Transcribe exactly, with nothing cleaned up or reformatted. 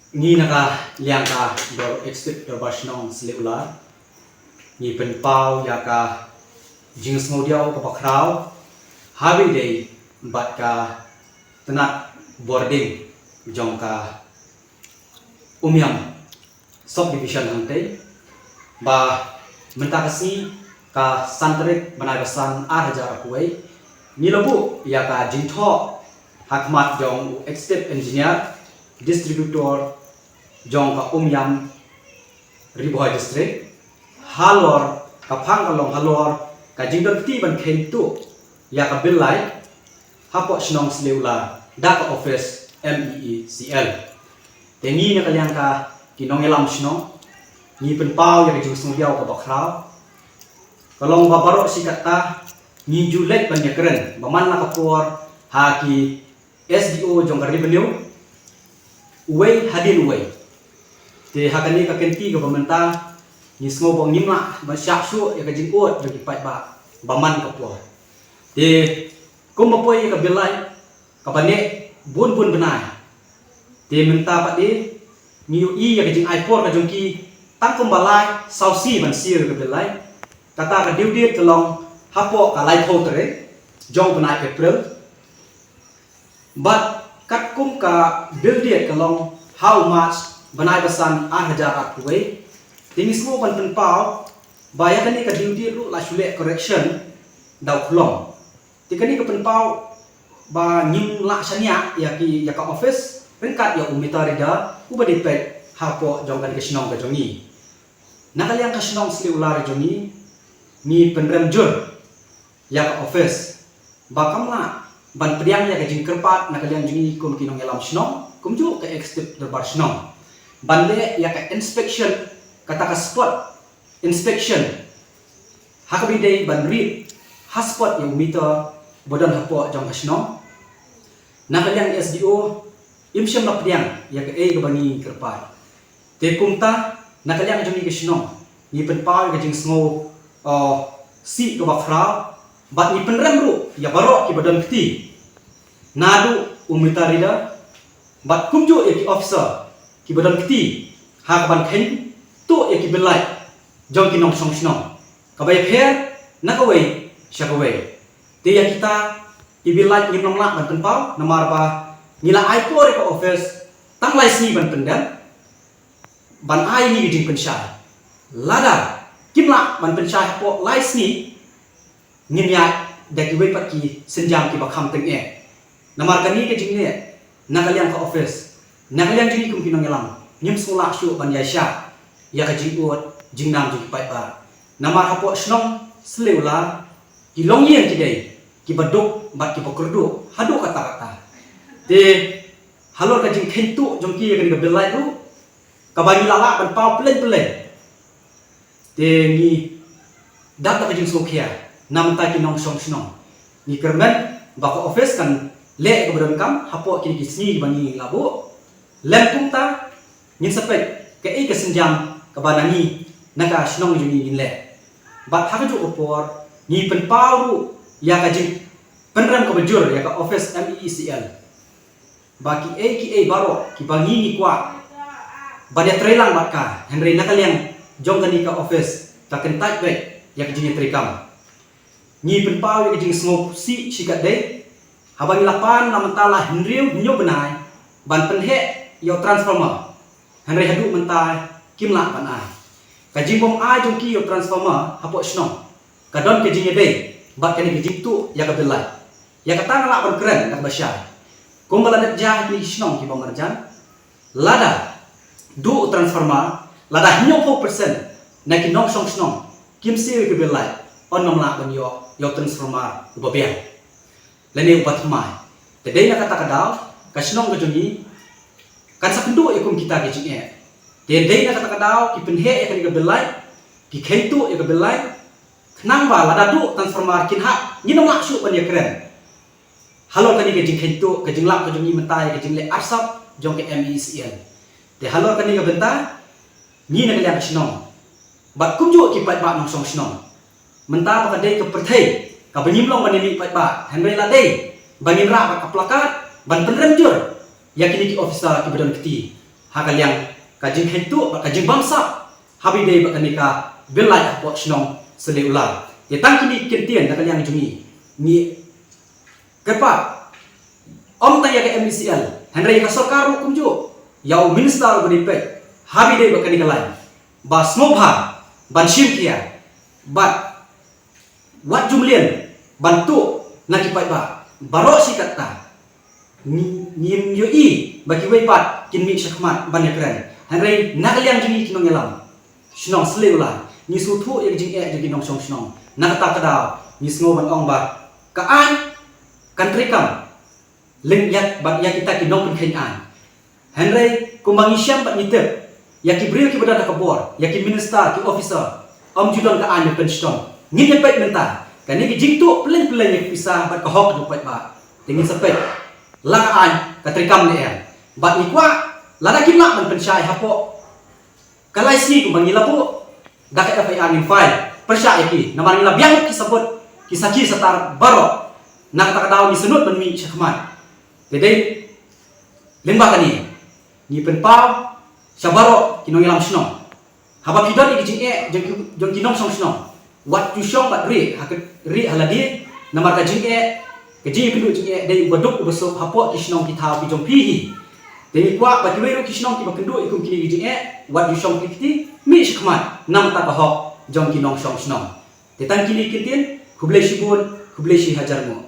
Ngi na ka liang ka dor executive dorbar shnong Sliular, ngi pynpaw ïa ka jingsngewdiaw kaba khraw ha ba ïadei bad ka tnat bording jong ka Umiam subdivision hangtei, ba mynta ka sngi ka san tarik bnai ba san ar hajar arphew wei, ngi la buh ïa ka jingthoh ha khmat jong u executive engineer distributor jong ka Umiam Ri Bhoi District, halor ka phang ka long halor ka jingdon kti ban kheiñ tuh ïa ka bill light hapoh shnong Sliular da ka office M E E C L. Te ngi na ka liang ka ki nongïalam shnong, ngi pynpaw ïa ka jingsngewdiaw kaba khraw. Ka long ba baroh shi katta ngi ju leit ban ïakren ba man la ka por ha ki S D O jong ka revenue, uwei hadien uwei. Te ha kane ka kynti kaba mynta, ngi sngew ba ngim lah ban shah shuh ïa ka jingud jong ki paidbah ba man ka por. Te kumba poi ïa ka bill light kaba neh bun bun bnai, te mynta pat de ngi ïohi ïa ka jingai por ka jong ki tang kumba lai saw sngi ban siew ïa ka bill light. Kata ka due date ka long hapoh ka laiphew tarik jong bnai April. Bad katkum ka bill date ka long ha u March bnai ba san ar hajar arphew wei. Te ngi sngew ban pynpaw ba ïa kane ka due date ruh la shu leh correction da u khlong. Te kane ka pynpaw ba ngim lah shaniah ïa ki, ïa ka office ryngkat ïa u meter reader uba dei peit hapoh jong kane ka shnong ka jong ngi. Na ka liang ka shnong Sliular jong ngi, ngi pynrem jur ïa ka office ba kam lah ban pdiang ïa ka jingkyrpad na ka liang jong ngi kum ki nongïalam shnong, kumjuh ka executive dorbar shnong, ban leh ïa ka inspection, kata ka spot inspection, ha kaba ïadei ban rit ha spot ïa u meter ba don hapoh jong ka shnong. Na ka liang S D O, im shym la pdiang ïa kaei kaba ngi kyrpad. Te kumta, na ka liang jong ngi ka shnong, ngi pynpaw ïa ka jingsngew, uh, sih kaba khraw, bad ngi pynrem ruh ïa baroh kiba don kti, naduh u meter reader bad kumjuh ïa ki officer kiba don kti ha kaban kheiñ tuh ïa ki bill light jong ki nongshong shnong, kaba ïapher na kawei sha kawei. Te ïa kita ki bill light ngim long lah ban pynpaw namar ba ngi la ai por ïa ka office tang lai sngi ban pyndep, ban ai ïa ngi ka jingpynshai. Lada kim lah ban pynshai hapoh lai sngi, ngin ïaid da kiwei pat ki sienjam kiba kham tyngeh. Namar kane ka jingleh na ka liang ka office, na ka liang jong ngi kum ki nongïalam, ngim sngewlah shuh ban ïaishah ïa ka jingud jingnam jong ki paidbah. Namar hapoh shnong Sliular, ki longïing ki dei kiba duk bad kiba kyrduh haduh katta katta. Te halor ka jingkheiñ tuh jong ki ïa kane ka bill light ruh, kaba ngi la lah ban paw pylleng pylleng, te ngi dap da ka jingsngewkhia na bynta ki nongshong shnong. Ngi kyrmen ba ka office kan leh kaba donkam hapoh kine ki sngi kiba ngi la buh. Lem kumta, ngin sa peit kaei ka sienjam kaba na ngi, na ka shnong jong ngi ngin leh. Bad ha kajuh ka por, ngi pynpaw ruh ïa ka jingpynrem kaba jur ïa ka office M E E C L, ba kiei kiei baroh kiba ngi ngi kwah ban ïatreilang bad ka, hynrei na ka liang jong kane ka office ka kyntait beit ïa ka jingïatreikam. Ngi pynpaw ïa ka jingsngewsih shikatdei haba ngi la pan na mynta la hynriew hynñiew bnai ban pynheh ïa u transformer, hynrei haduh mynta kim lah ban ai. Ka jingbym ai jong ki ïa u transformer hapoh shnong ka don ka jingïadei bad kane ka jingtuh ïa ka bill light. Ïa kata nga lah ban kren da kaba shai, kumba la dep jia ha kine ki shnong kiba marjan, lada duh u transformer, lada hynñiewphew percent na ki nongshong shnong kim siew ïa ka bill light, yn ym lah ban ïoh ïa u transformer uba biang lane uba thymmai. Te dei na kata ka daw ka shnong ka jong ngi kan sa kynduh ïa kum kita ki jingeh. Te dei na kata ka daw ki pynheh ïa kane ka bill light, ki kheiñ tuh ïa ka bill light, khnang ba lada duh transformer kin hap, ngin ym lah shuh ban ïakren halor kane ka jingkheiñ tuh, ka jinglap ka jong ngi mynta ïa ka jingleh arsap jong ka M E E C L. Te halor kane ka bynta, ngi na ka liang ka shnong bad kumjuh ki paidbah nongshong shnong, mynta ba ka dei ka pyrthei kaba ngim long ban ïamih paidbah, hynrei la dei ba ngin rah bad ka placard ban pynrem jur ïa kine ki officer kiba don kti. ha ka liang ka jingkhein tuh bad ka jingbamsap haba ïadei bad kane ka bill light hapoh shnong Sylliular. Te tang kine ki kyntien na ka liang jong ngi, ngi kyrpad ym tang ïa ka M D C L, hynrei ïa ka sorkar ruh kumjuh, ïa u minister uba dei peit haba ïadei bad kane ka lain, ba sngewbha ban shim khia bad wat ju mlien ban tuh na ki paidbah baroh shi katta. Ngi, ngim ïohi ba kiwei pat kin mih shakhmat ban ïakren. Hynrei na ka liang jong ngi ki nongïalam shnong Sylliular, ngi sngewthuh ïa ka jingeh jong ki nongshong shnong. Na kata ka daw ngi sngew ban ong ba ka aiñ kan treikam lyngba ïa, bad ïa kita ki nongpynkheiñ aiñ. Hynrei kumba ngi shem bad ngi tip, ïa ki briew kiba don ha ka bor, ïa ki minister, ki officer, ym ju don ka aiñ ban pynshitom. Ngin ïa peit mynta, kane ka jingtuh pylleng pylleng ïa ka pisa bad ka hok jong u paidbah. Te ngin sa peit la ka aiñ ka treikam ne em. Bad ngi kwah lada kim lah ban pynshai hapoh ka lai sngi kumba ngi la buh da ka F I R ngin file pyrshah ïa ki, namar ngi la biang ki sabut, ki sakhi satar baroh. Na kata ka daw ngi sngewthuh ban mih shakhmat. Te dei lyngba kane ngi pynpaw sha baroh ki nongïalam shnong, haba phi don ïa ki jingeh jong ki, jong ki nongshong shnong, wat ju shong bad rieh ha ka, rieh ha lade, namar ka jingeh, ka jingïakynduh jingeh dei uba duk uba suk hapoh ki shnong ki thaw ki jong phi hi. Te ngi kwah ba kiwei ruh ki shnong kiba kynduh ïa kum kine ki jingeh, wat ju shong kti kti, mih shakhmat namar ka hok jong ki nongshong shnong. Te tang kine ki kyntien, khublei shibun, khublei shi hajar nguh.